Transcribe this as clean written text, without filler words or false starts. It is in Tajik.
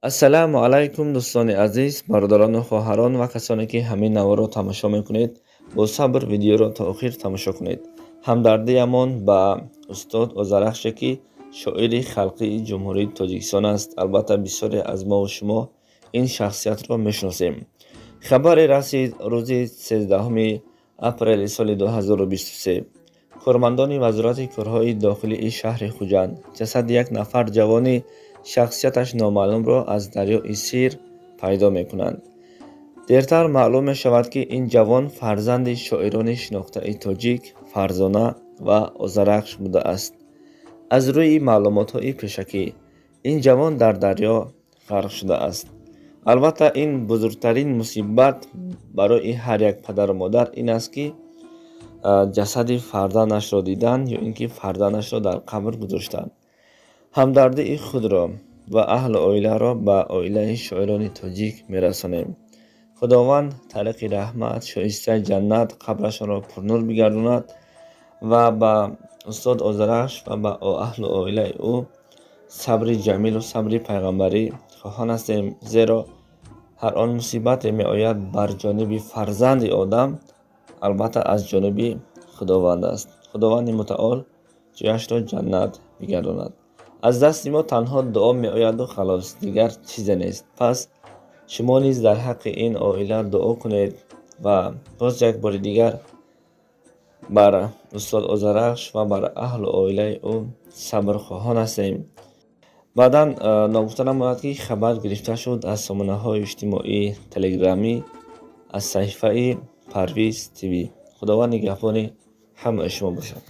Ассалому алайкум, дӯстони азиз, бародарону хоҳарон ва касоне, ки ҳамин наворро тамошо мекунед. Бо сабр видеоро то охир тамошо кунед. Ҳамдардиамон ба устод Озарахше, ки шоири халқии Ҷумҳурии Тоҷикистон аст. Албатта, бисёре аз мову шумо ин шахсиятро мешиносем. Хабаре расид: рӯзи 13 апрели соли 2023 кормандони Вазорати корҳои дохилии шаҳри Хуҷанд ҷасади як нафар ҷавони шахсияташ номаълумро аз дарёи Сир пайдо мекунанд. Дертар маълум мешавад, ки ин ҷавон фарзанди шоирони шинохтаи тоҷик Фарзона ва Озарахш будааст. Аз рӯи маълумотҳои пешакӣ, ин ҷавон дар дарё ғарқ шудааст. Албатта, ин бузургтарин мусибат барои ҳар як падару модар ин аст, ки ҷасади фарзандашро дидан ё ин ки фарзандашро дар қабр гузоштан. Ҳамдардии худро ва аҳлу оиларо ба оилаи шоирони тоҷик мерасонем. Худованд тариқи раҳмат, шоистаи ҷаннат, қабрашонро пурнур бигардонад ва ба устод Озарахш ва ба аҳлу оилаи ӯ сабри ҷамилу сабри пайғамбарӣ хоҳон ҳастем, зеро ҳар он мусибате меояд бар ҷониби фарзанди одам, албатта, аз ҷониби Худованд аст. Худованди мутаол ҷояшро ҷаннат бигардонад. Аз дасти мо танҳо дуо меояду халос, дигар чизе нест. Пас шумо низ дар ҳаққи ин оила дуо кунед ва боз як бори дигар бар устод Озарахш ва бар аҳлу оилаи ӯ сабрхоҳон ҳастем. Баъдан ногуфта намонад, ки хабар гирифта шуд аз сомонаҳои иҷтимоии Телеграмӣ, аз саҳифаи Парвиз ТВ. Худованд нигаҳбони ҳамаи шумо бошад.